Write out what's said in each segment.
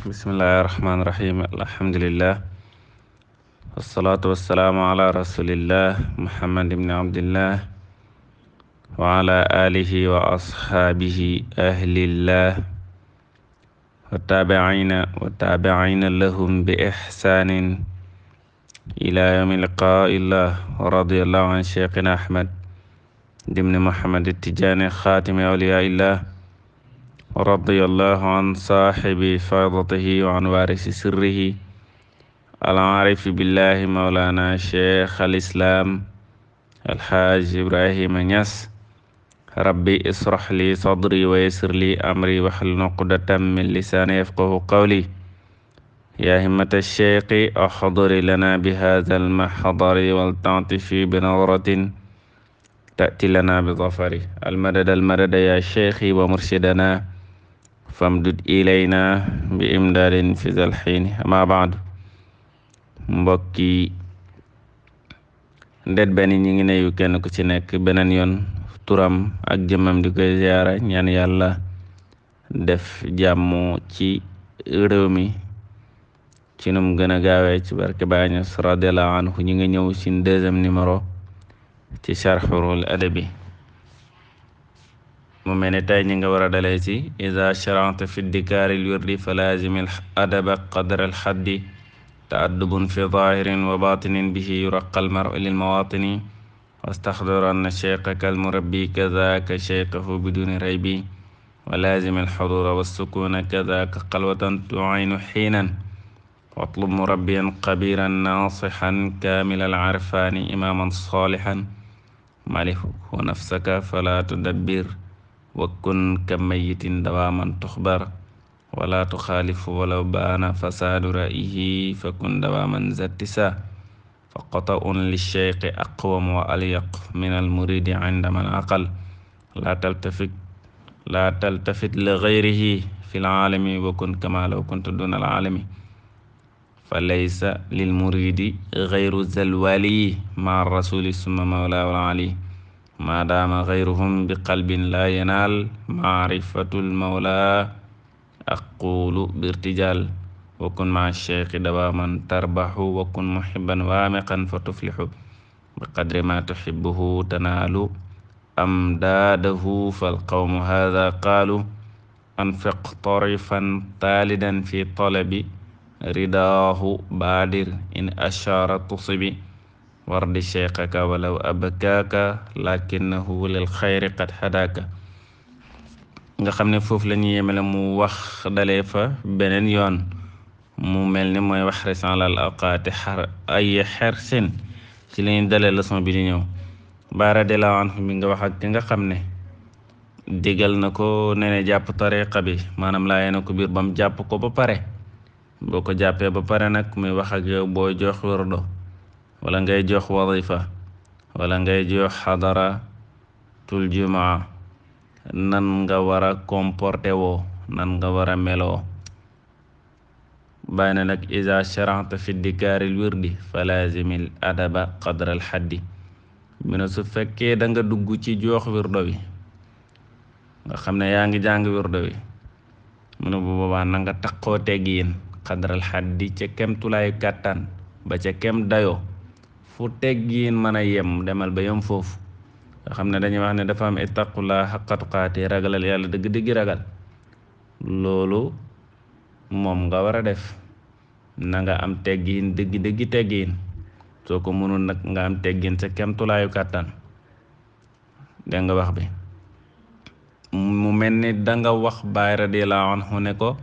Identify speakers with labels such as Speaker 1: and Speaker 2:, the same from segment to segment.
Speaker 1: bismillahi rahmaani rahim alhamdulillah wassalaatu wassalaamu ala rasulillah muhammad ibni abdillah wa ala alihi wa ashaabihi ahlillah wa taabiina lahum bi ihsaanin ila yawmi liqaa'illah wa radiyallahu an cheikhina ahmad ibni muhammad tijaani xaatimi awliyaillah wa radiyallahu an saaxibi faydatihi wa an waarisi sirrihi al-aarifi billahi mawlana cheikh al islam alxaaj ibrahima ñas rabbi israh li sadri wa yassir li amri wahlul uqdatan min lisaani yafqahu qawli yaa himmata cheikhi ahduri lana bi haadha almahdari walta'tifi bi nawratin ta'ti lana bi zafari almadada ya cheikhi wa murshidana famdud ilayna bi imdaadin fi zal xiini ama baadu mbokki ndet benn ñi ngi nuyu kenn ku ci nekk beneen yoon turam ak jëmmam di koy ziyaara ñaan yàlla def jàmm ci réew mi ci num gën a gaawee ci barke Baay Ñas radiyallahu anhu ñi ngi ñëw ci deuxième numéro ci Sharhul Adabi mu mel ne tey ñi nga war a dalee ci iza shara'ta fi dikaaril wirdi fa laazimil adaba qadra al xaddi ta'addubun fi zaahirin wa baatinin bihi yuraqqal mar'u lil mawaatini wastaxdir anna cheikhaka al murabbi kazaaka cheikhahu biduni raybi wa laazimil xuduura wassukuuna kazaaka xalwatan tu'aynu xiinan watlub murabbiyan xabiiran naasixan kaamilal arfaani imaaman saalihan malihu wa nafsaka falaa tudabbir wa kun ka mayitin dawaaman tuxbar wala tuxaalifu walaw baana fasaadu ra'yihi fa kun dawaaman zattisa fa qata'un licheikhi aqwam wa alyaq min almuridi inda man aqal laa taltafit li gayrihi fi laalami wa kun kama law kunta duna alaalami fa laysa lilmuridi gayru zalwali ma rasuli summa mawla wal ali maadaama gayruhum bi qalbin laa yanaal maarifatul mawla aqulu birtijal wa kun maa cheikhi dawaaman tarbaxu wa kun muhibban waamiqan fa tuflixu bi qadri ma tuxibuhu tanaalu amdaadahu falqawmu haada qaalu anfiq tarifan taalidan fi talabi ridaahu baadir in ashaara tusibi wardi cheikhaka walaw abkaaka lakinnahu lil xayri qad hadaaka nga xam ne foofu la ñuy yemele mu wax dalee fa beneen yoon mu mel ni mooy wax risalal awqaati ay xersin ci la ñuy dalee leçon bi di ñëw Baay radiyallaahu anhu mi nga wax ak ki nga xam ne digal na ko ne jàpp tariqa bi maanaam laa yéena ko biir bam jàpp ko ba pare boo ko jàppee ba pare nag muy wax ak yow boo jox wirdo wala ngay jox wadifa wala ngay jox xadaratul jumaa nan nga war a comporté woo nan nga war a meloo bàyyi na nag iza shara'ta fi dikaaril wirdi fa laazimil adaba qadral xaddi mi ne su fekkee da nga dugg ci jox wirdo wi nga xam ne yaa ngi jàng wirdo wi mu ne bu boobaa na nga taqoo teggiin qadral xaddi ca kem tulaayu kàttan ba ca kem dayoo fu teggiin mën a yem demal ba yem foofu nga xam ne dañuy wax ne dafa am ittaqullah haqqa tuqaati ragalal yàlla dëgg-dëgg ragal loolu moom nga war a def na nga am teggiin dëgg-dëgg teggiin soo ko mënul nag nga am teggiin sa kemtulaayu kàttan dégg nga wax bi mu mel ni danga wax Baay radiyallaahu anhu ne ko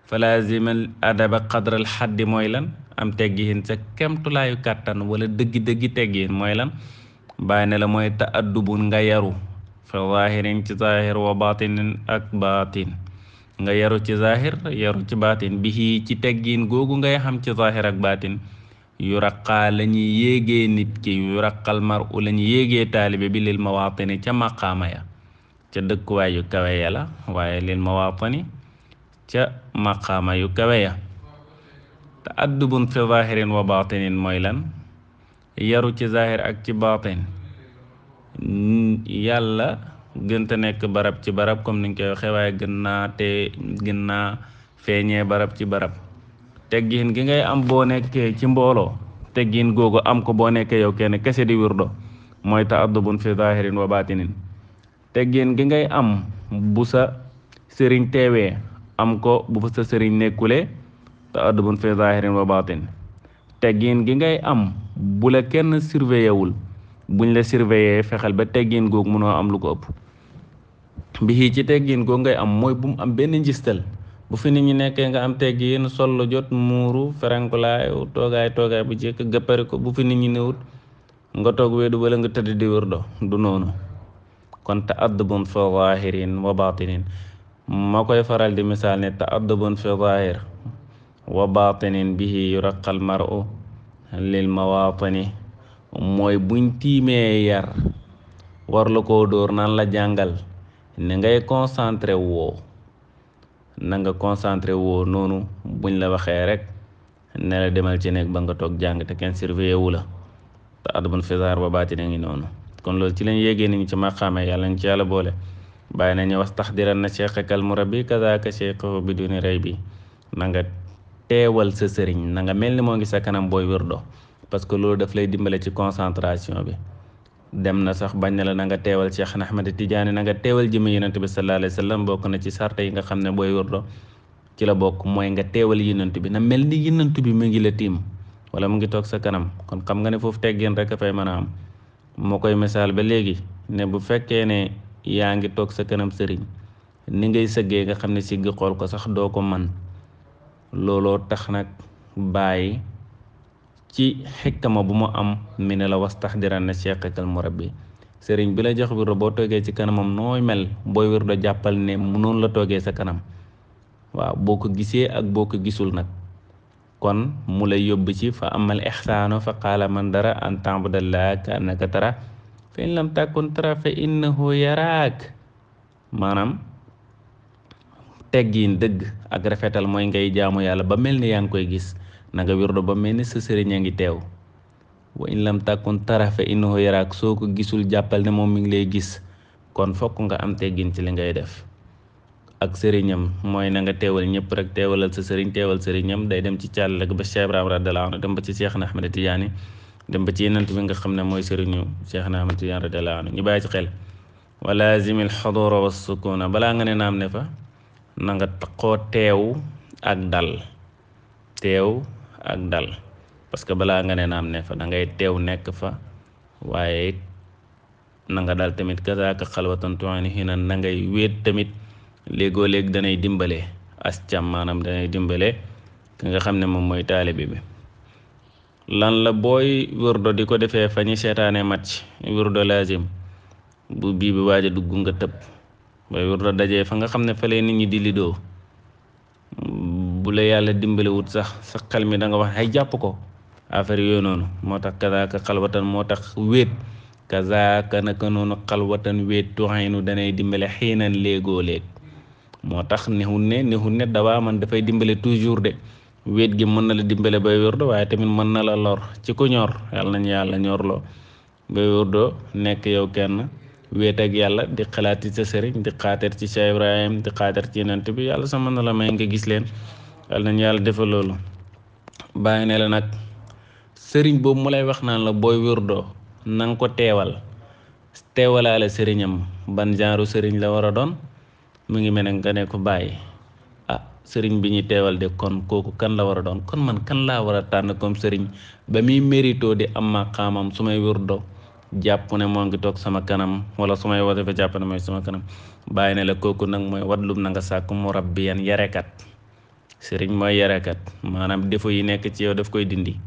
Speaker 1: falaazimal adaba qadral xaddi mooy lan am teggiin sa kemtulaayu kàttan wala dëgg-dëgg teggiin mooy lan Baay ne la mooy ta'addubun nga yaru fi zaahirin ci zaahir wa baatinin ak baatin nga yaru ci zaahir yaru ci baatin bihi ci teggiin googu ngay xam ci zaahir ak baatin yu raqaa la ñuy yéegee nit ki yu raqal mar'u la ñuy yéegee taalibe bi lil mawaatini ca maqaama ya ca dëkkuwaay yu kawe ya la waaye lil mawaatini ca maqaama yu kawe ya ta'addubun fi zaahirin wa baatinin mooy lan yaru ci zaahir ak ci baatin yàlla gënta nekk barab ci barab comme niñ koy waxee waaye gën naa feeñee barab ci barab teggin gi ngay am boo nekkee ci mbooloo teggin googu am ko boo nekkee yow kenn kese di wirdo mooy ta'addubun fi zahirin wa batinin teggin gi ngay am bu sa sëriñ teewee am ko bu sa sëriñ nekkulee ta'addubun fi zahirin wa batin teggin gi ngay am bu la kenn surveillé wul buñ la surveillé fexeel ba teggin googu mënoo am lu ko ëpp bi ci teggin googu ngay am mooy bu mu am benn njistal bu fi nit ñi nekkee nga am teggin sol lu jot muuru ferenkulaay toogaay bu jekk gëppari ko bu fi nit ñi newut nga toog weedu wala nga tëdd di wirdo du noonu kon ta'addubun fi zahirin wa batinin ma koy faral di misaal ne ta'addubun fi zahir wa batinin bihi yuraqal mar'u lil mawatini mooy buñ tiimee yar war la koo dóor naan la jàngal ne ngay concentré woo na nga concentré woo noonu buñ la waxee rek ne la demal ci nekk ba nga toog jàng te kenn surveillé wu la ta'addubun fi zahir wa batinin ngi noonu kon loolu ci lañ yéegee ni ngi ci maqaame yàlla ñu ci yàlla boole bàyyi nañu was taxdiran na cheikhakal murabbi kazaka cheikhu biduni ray bi na nga teewal sa sëriñ na nga mel ni moo ngi sa kanam booy wirdo parce que loolu daf lay dimbale ci concentration bi dem na sax bañ na la na nga teewal Cheikh Ahmed Tidiane na nga teewal jëme yonent bi sallallahu alayhi wa sallam bokk na ci sarta yi nga xam ne booy wirdo ci la bokk mooy nga teewal yonent bi na mel ni yonent bi mu ngi la tiim wala mu ngi toog sa kanam kon xam nga ne foofu teggin rek a fay mën a am moo koy misaal ba léegi ne bu fekkee ne yaa ngi toog sa kanam sëriñ ni ngay sëggee nga xam ne siggi xool ko sax doo ko man looloo tax nag bàyyi ci xikma bu mu am mi ne la wastaxdiran na cheikhakal murabbi sëriñ bi la jox wirdo boo toogee ci kanamam nooy mel booy wirdo jàppal ne mu noonu la toogee sa kanam waaw boo ko gisee ak boo ko gisul nag kon mu lay yóbbu ci fa amal ixsaano fa qaala man dara an ta'budallaha ka annaka tara fa in lam takun tara fa innahu yaraak maanaam teggiin dëgg ak rafetal mooy ngay jaamu yàlla ba mel ni yaa ngi koy gis na nga wirdo ba mel ni sa sëriñ a ngi teew wa in lam takun tara fa innahu yaraak soo ko gisul jàppal ne moom mi ngi lay gis kon fokk nga am teggin ci li ngay def ak sëriñam mooy na nga teewal ñëpp rek teewalal sa sëriñ teewal sëriñam day dem ci càll rek ba Cheikh Ibrahima radiyallahu anhu dem ba ci Cheikh Ahmed Tidiane dem ba ci yenant bi nga xam ne mooy sëriñu Cheikh Ahmed Tidiane radiyallahu anhu ñu bàyyi ci xel wa lazimil xudura wa sukuna balaa nga ne naam ne fa na nga taxoo teew ak dal parce que balaa nga ne naam ne fa da ngay teew nekk fa waaye it na nga dal tamit kazaaka xalwatan tuani xinan na ngay wéet tamit léegoo léeg danay dimbale ascam maanaam danay dimbale ki nga xam ne moom mooy taalibe bi lan la booy wirdo di ko defee fa ñi seetaane match wirdo lazim bu bii bi waaj a dugg nga tëb booy wirdo dajee fa nga xam ne fa lay nit ñi di lidoo bu la yàlla dimbale wut sax sa xel mi da nga wax ay jàpp ko affaire yooyu noonu moo tax kazaaka xalwatan moo tax wéet kazaaka naka noonu xalwatan wéet tuxaynu danay dimbale xiinan léegoo léeg moo tax nexul ne dawaa man dafay dimbale toujours de wéet gi mën na la dimbale bay wirdo waaye tamit mën na la lor ci ku ñor yàlla nañu yàlla ñorloo bay wirdo nekk yow kenn wéet ak yàlla di xalaat ci sa sëriñ di xaatar ci Cheikh Ibrahim di xaatar ci yonent bi yàlla sa mën na la may nga gis leen yàlla nañu yàlla defal loolu bàyyi ne la nag sëriñ boobu mu lay wax naan la booy wirdo na nga ko teewalaale sëriñam ban genre sëriñ la war a doon mu ngi mel ne nga ne ko bàyyi sëriñ bi ñuy teewal de kon kooku kan la war a doon kon man kan laa war a tànn comme sëriñ ba muy mérito di am maqaamam su may wirdo jàpp ne moo ngi toog sama kanam wala su may wasifa jàpp ne mooy sama kanam bàyyi ne la kooku nag mooy watlub na nga sàkk murabbiyan yarekat sëriñ mooy yarekat maanaam défaut yi nekk ci yow daf koy dindi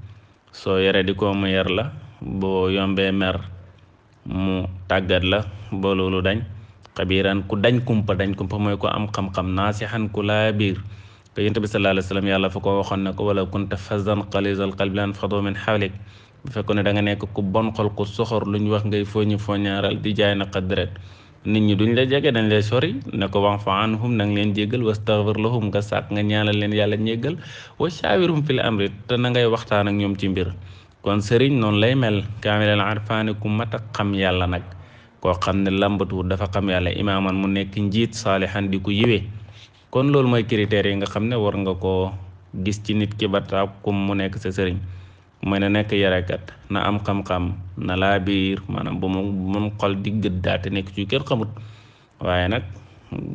Speaker 1: soo yare di ko mu yar la boo yombee mer mu tàggat la ba loolu dañ xabiran ku dañ kumpa mooy ko am xam-xam naasixan ku laa biir ko yonent bi sallallahu alayhi wa sallam yàlla fa ko waxoon ne ko wala kunta fazzan xalizal qalbi lan fadoo min xawlik bu fekkoon ne da nga nekk ku bon xol ku soxor lu ñu wax ngay foñaaral di jaay na deret nit ñi duñ la jege dañ lay sori ne ko wa'fu anhum nang leen jéggal wastaghfir lahum nga sàkk nga ñaanal leen yàlla ñéggal wa shaawirhum fil amri te na ngay waxtaan ak ñoom ci mbir kon sëriñ noonu lay mel kaamilal arfaani ku mat a xam yàlla nag koo xam ne lambatu dafa xam yàlla imaaman mu nekk njiit saalihan di ko yiwee kon loolu mooy critères yi nga xam ne war nga koo gis ci nit ki ba tax kum mu nekk sa sëriñ mooy na nekk yarekat na am xam-xam na laa biir maanaam bu mu xol di gëddaate nekk ci kenn xamut waaye nag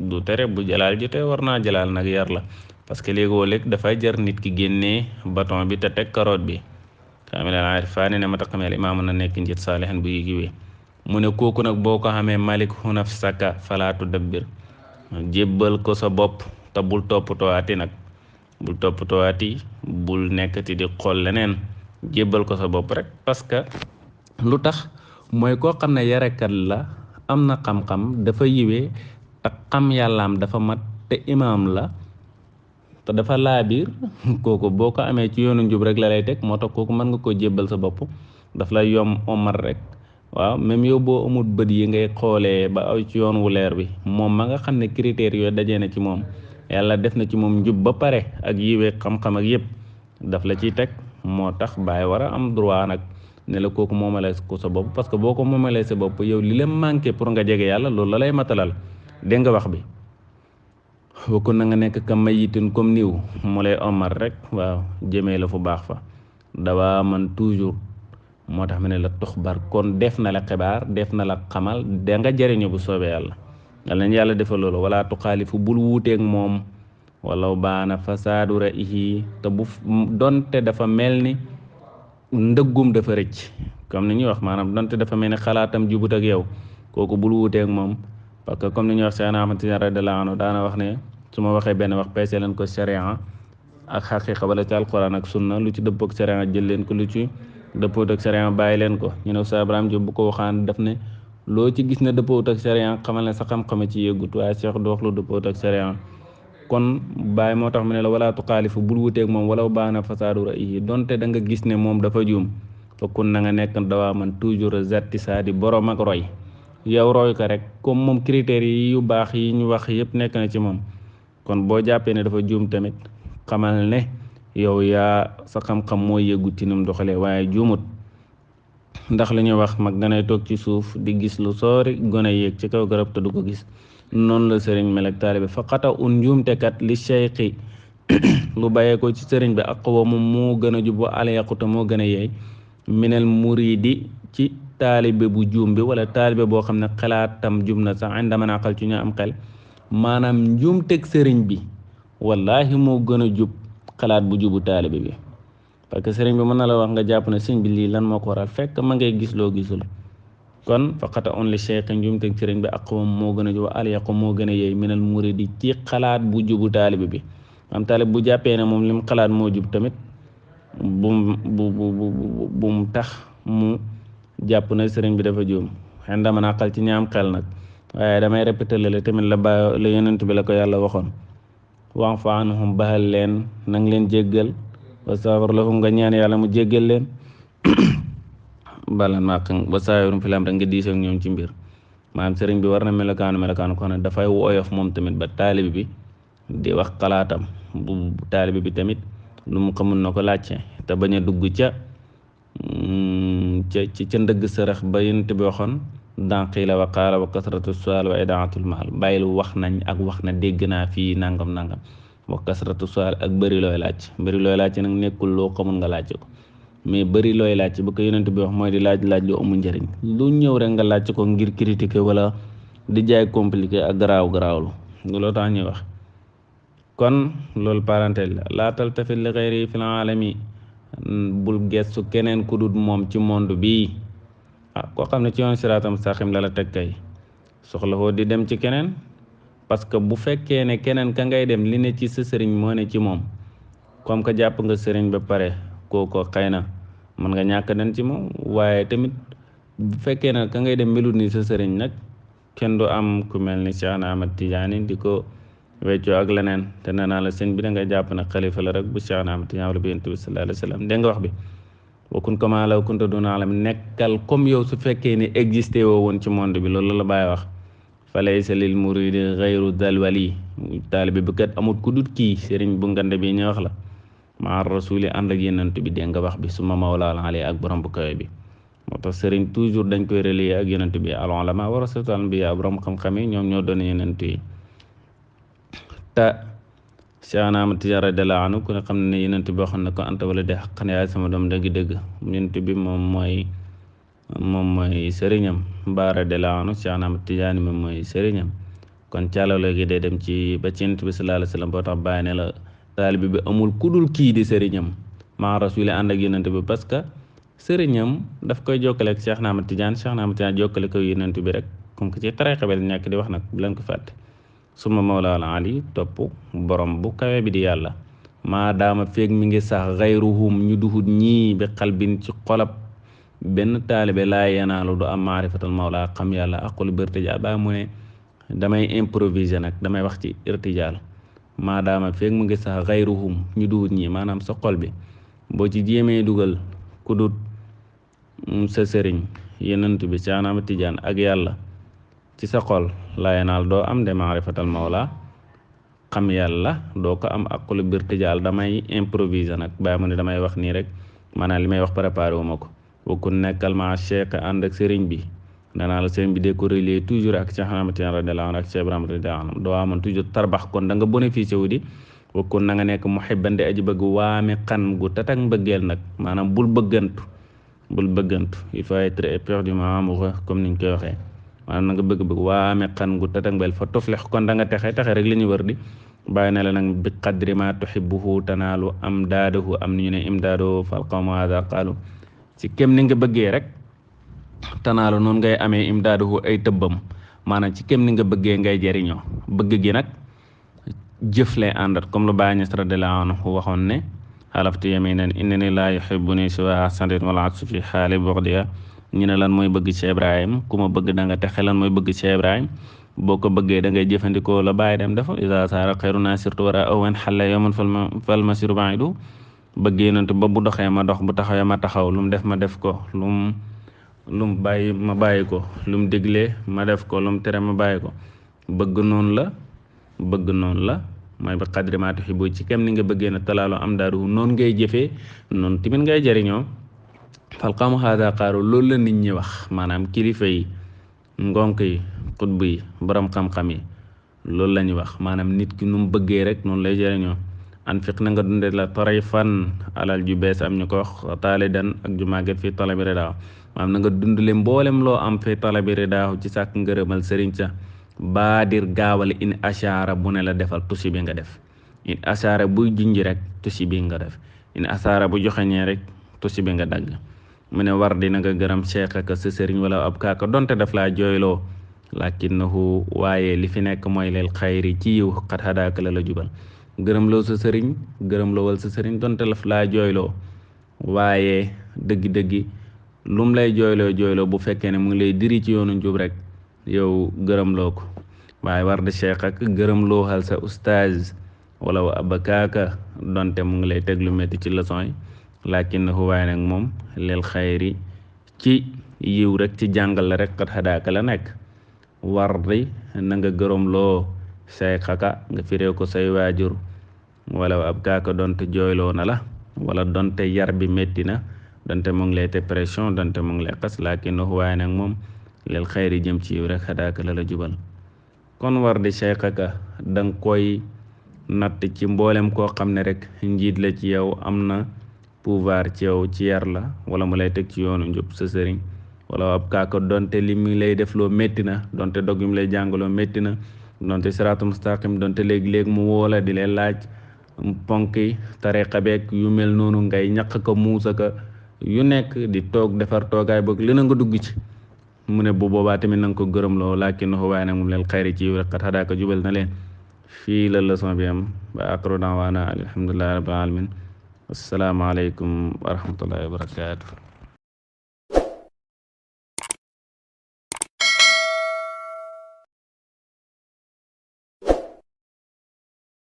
Speaker 1: du tere bu jalaal jotee war naa jalaal nag yar la parce que léegoo léeg dafay jar nit ki génnee bâton bi te teg carotte bi kaamil al aarifaani ne ma taqameel imaamu na nekk njit saalihan bu yigiwee mu ne kooku nag boo ko xamee malik hu nafsaka falaatu dabbir jébbal ko sa bopp te bul toppatoowaati nag bul toppatoowaati bul nekkati di xool leneen jébbal ko sa bopp rek parce que lu tax mooy koo xam ne yarekat la am na xam-xam dafa yiwee te xam yàllaam dafa mat te imaam la te dafa laabiir kooku boo ko amee ci yoonu njub rek la lay teg moo tax kooku mën nga koo jébbal sa bopp daf lay yom omar rek waaw même yow boo amul bët yi ngay xoolee ba aw ci yoon wu leer bi moom ma nga xam ne critères yooyu dajee na ci moom yàlla def na ci moom njub ba pare ak yiwee xam-xam ak yëpp daf la ciy teg moo tax bàyyi war a am droit nag ne la kooku moomalee ko sa bopp parce que boo ko moomalee sa bopp yow li la manqué pour nga jege yàlla loolu la lay matalal dégg nga wax bi wakku na nga nekk ka mayitin comme niw mu lay omar rek waaw jëmee la fu baax fa dawaa man toujours moo tax ma ne la tuxbar kon def na la xibaar def na la xamal da nga jëriñu bu soobee yàlla yàlla nañ yàlla defal loolu wala tuxaalifu bul wuuteeg moom walaw baana fasaadu ra'ihi te bu donte dafa mel ni ndëggum dafa rëcc comme ni ñuy wax maanaam donte dafa mel ni xalaatam jubut ak yow kooku bul wuuteeg moom parce que comme ni ñuy wax Seex Ahmad Tijaan radiyallaahu anhu daana wax ne su ma waxee benn wax peese leen ko sharia ak xaqiqa wala ci alquran ak sunna lu ci dëppoo ak sharia jël leen ko lu ci dëppoo ak sharia bàyyi leen ko ñu ne Oustaz Ibrahima Diop bu ko waxaan def ne loo ci gis ne dëppoo ak sharia xamal ne sa xam-xama ci yëggut waaye Cheikh du wax lu dëppoo ak sharia kon bàyyi moo tax mu ne la wala tuxaalifu bul wuteeg moom walaw baana fasaadu ra'yihi donte da nga gis ne moom dafa juum fakkun na nga nekk dawaa man toujours zatti saadi borom ak roy yow roy ko rek comme moom critères yi yu baax yi ñu wax yëpp nekk na ci moom kon boo jàppee ne dafa juum tamit xamal ne yow yaa sa xam-xam mooy yëggut ci ni mu doxalee waaye juumut ndax li ñuy wax mag danay toog ci suuf di gis lu soori gone yéeg ci kaw garab te du ko gis noonu la sëriñ mel ak taalibe fa xata un njuumtekat li cheikhi lu bàyyee ko ci sëriñ bi ak wa moom moo gën a jub wa alayaqute moo gën a yeey minel muridi ci taalibe bu juum bi wala taalibe boo xam ne xalaatam jub na sax inda man aqal ci ñu am xel maanaam njuumteg sëriñ bi wallahi moo gën a jub xalaat bu jubu taalibe bi parce que sëriñ bi mën na la wax nga jàpp ne sëriñ bi lii lan moo ko waral fekk ma ngay gis loo gisul kon faqata on li cheikh njuumteg sëriñ bi ak moom moo gën a jub alyaqu moo gën a yeey minal muridi ci xalaat bu jubu taalibe bi am taalib bu jàppee ne moom lim xalaat moo jub tamit bum tax mu jàpp na sëriñ bi dafa juum xen dama naa xal ci ñaam xel nag waaye damay répété la tamit la ba la yonent bi la ko yàlla waxoon wa'fu anhum baxal leen nang leen jéggal wastaghfir lahum nga ñaan yàlla mu jéggal leen balan maq ba saayorum filam rek nga diis ak ñoom ci mbir maanaam sëriñ bi war na melokaanu ko ne dafay woyof moom tamit ba taalibi bi di wax xalaatam bu taalibi bi tamit lu mu xamul na ko laajte te bañ a dugg ca ndëgg sërëx ba yonent bi waxoon danqila wa qaala wa kasratu sual wa idaatul mahal bàyyil wax nañ ak wax na dégg naa fii nangam wa kasratu sual ak bëri looy laaj nag nekkul loo xamul nga laaj ko mais bëri looy laaj bu ko yonent bi wax mooy di laaj lu amul njëriñ lu ñëw rek nga laaj ko ngir critiquer wala di jaay compliqué ak garaawlu looloo tax ñuy wax kon loolu parenthèse la laa taltafit li xayri fil alami bul gestu keneen ku dul moom ci monde bii koo xam ne ci yoon siraatam mustaqim la teg kay soxla woo di dem ci keneen parce que bu fekkee ne keneen ka ngay dem li ne ci sa sëriñ moo ne ci moom comme que jàpp nga sëriñ ba pare kooko xëy na mën nga ñàkk den ci moom waaye tamit bu fekkee ne ka ngay dem melut ni sa sëriñ nag kenn du am ku mel ni Cheikh Ahmad Tidiane di ko weccoo ak leneen te nee naa la sëñ bi da nga jàpp ne xalifa la rek bu Cheikh Ahmad Tidiane wala bi Yonent bi sallallahu alayhi wa sallam dégg nga wax bi wakun kama law kunta duna alam nekkal comme yow su fekkee ni existé woo woon ci monde bi loolu la bàyyi wax fa laysa lil muridi ghayru dal wali taalibe bi kat amut ku dut kii sëriñ bu ngande bi ñu wax la maa rasuli ànd ak Yonent bi dégg nga wax bi suma mawlaal ali ak borom bu kawe bi moo tax sëriñ toujours dañ koy relier ak Yonent bi al ulama warasatul anbiya borom xam-xam yi ñoom ñoo doon Yonent yi te Cheikh Ahmad Tijaan radiyallaahu anhu ku ne xam ne yonent bi waxoon na ko anta wala de xaqan yaay sama doom dëgg-dëgg yonent bi moom mooy sëriñam Baay radiyallaahu anhu Cheikh Ahmad Tijaan moom mooy sëriñam kon càllalo gi day dem ci ba ci yonent bi sallallaahu alayhi wa sallam boo tax bàyyi ne la taalibe bi amul kudul kii di sëriñam maa rasuli ànd ak yonent bi parce que sëriñam daf koy jokkale ak Cheikh Ahmad Tijaan jokkale ko yonent bi rek comme que ci tariixa bi la nekk di wax nag bu leen ko fàtte suma mawlaal ali topp borom bu kawe bi di yàlla maadaama feeg mi ngi sax xayruhum ñu duhut ñii bi xalbin ci xolab benn taalibe laa yanaalu du am maarifatal mawla xam yàlla aqul bi irtijaal ba mu ne damay improviser nag damay wax ci irtijaal maadaama feeg mu ngi sax xayruhum ñu duhut ñii maanaam sa xol bi boo ci jéemee dugal ku dut sa sëriñ yenent bi Cheikh Ahmad Tijaan ak yàlla ci sa xol laa yanaal doo am de maarifatal mawla xam yàlla doo ko am aqul bi irtijaal damay improviser nag ba mu ne damay wax nii rek maanaam li may wax préparé wu ma ko bokkul nekkal ma cheikh ànd ak sëriñ bi danaa la sëriñ bi de ko relier toujours ak Cheikh Ahmad Tijaan radiyallaahu anhu ak Cheikh Ibrahima radiyallaahu anhu doo amoon toujours tarbax kon da nga bénéficié wu di bokkul na nga nekk muhibban di aji bëgg waame xan gu tatak mbëggeel nag maanaam bul bëggantu il faut être éperdument amoureux comme niñ koy waxee maanaam na nga bëgg waame xan gu tatak mbëggeel fa tuflex kon da nga texe rek li ñu wër di bàyyi na la nag bi qadri ma tuhibbuhu tanaalu am daadahu am ni ñu ne imdaadahu fal qawmu haada qaalu ci kem ni nga bëggee rek tanaalu noonu ngay amee imdaadahu ay tëbbam maanaam ci kem ni nga bëggee ngay jëriñoo bëgg gi nag jëf lay àndat comme lu Baay Ñas radiyallaahu anhu waxoon ne xalaftu yaminan innani laa yuhibbuni siwaa hasanin wala atsu fi xaali bughdiya ñu ne lan mooy bëgg Cheikh Ibrahim ku ma bëgg da nga texe lan mooy bëgg Cheikh Ibrahim boo ko bëggee da ngay jëfandikoo la bàyyi dem dafa isa saara xayru naa surtout war a awen xale yoman fal masiru ba'idu bëggee yonent ba bu doxee ma dox bu taxawee ma taxaw lu mu def ma def ko lu mu bàyyi ma bàyyi ko lu mu diglee ma def ko lu mu tere ma bàyyi ko bëgg noonu la mooy ba qadri maa tuhibbu ci kem ni nga bëggee na talaaloo am daaru noonu ngay jëfee noonu tamit ngay jëriñoo fal qawmu haada qaalu loolu la nit ñi wax maanaam kilifa yi ngonk yi xutb yi borom xam-xam yi loolu la ñuy wax maanaam nit ki nu mu bëggee rek noonu lay jëriñoo anfiq na nga dunde la tarifan alal ju bees am ñu ko wax taalidan ak ju màgget fii talabi ridaaw maanaam na nga dundale mboolem loo am fii talabi ridaaw ci sàkk ngërëmal sëriñ sa baadir gaawale in ashaara bu ne la defal tusi bi nga def in ashaara buy junj rek tusi bi nga def in ashaara bu joxeñee rek tusi bi nga dagg mu ne war di na nga gërëm cheikh ak sa sëriñ wala ab kaaka donte daf laa jooyloo lakinnahu waaye li fi nekk mooy leel xayri ci yiw xat xadaaka la jubal gërëm loo sa sëriñ gërëm loo wal sa sëriñ donte daf laa jooyloo waaye dëggi-dëggi lum lay jooyloo bu fekkee ne mu ngi lay diri ci yoonu njub rek yow gërëm loo ko waaye war di cheikh ak gërëm loo xal sa ustaaz wala wa abakaaka donte mu ngi lay teg lu métti ci leçon yi lakinnahu waaye nag moom leel xayri ci yiw rek ci jàngal la rek xat xadaaka la nekk war di na nga gërëm loo cheikh aka nga firee ko say waajur wala wa abakaaka donte jooyloo na la wala donte yar bi métti na donte mu ngi lay te pression donte mu ngi lay xas lakinnahu waaye nag moom leel xayri jëm ci yiw rek xadaaka la jubal kon war di cheikh aka danga koy natt ci mboolem koo xam ne rek njiit la ci yow am na pouvoir ci yow ci yar la wala mu lay teg ci yoonu njub sa sëriñ wala ab kaaka donte li mu lay def loo métti na donte dog yi mu lay jàngaloo métti na donte siraatu mustaqim donte léegi-léegi mu woola di leen laaj ponki tariqa beeg yu mel noonu ngay ñaq ko muusa ka yu nekk di toog defar toogaay boog li na nga dugg ci mu ne bu boobaa tamit na nga ko gërëm loo lakinnahu waaye nag mu leel xayri ci yiw rek xat xadaaka jubal na leen fii la leçon bi am ba aqru daawaana alhamdulillahi rabbil alamin assalaamu aleykum wa rahmatullahi wa barakatuh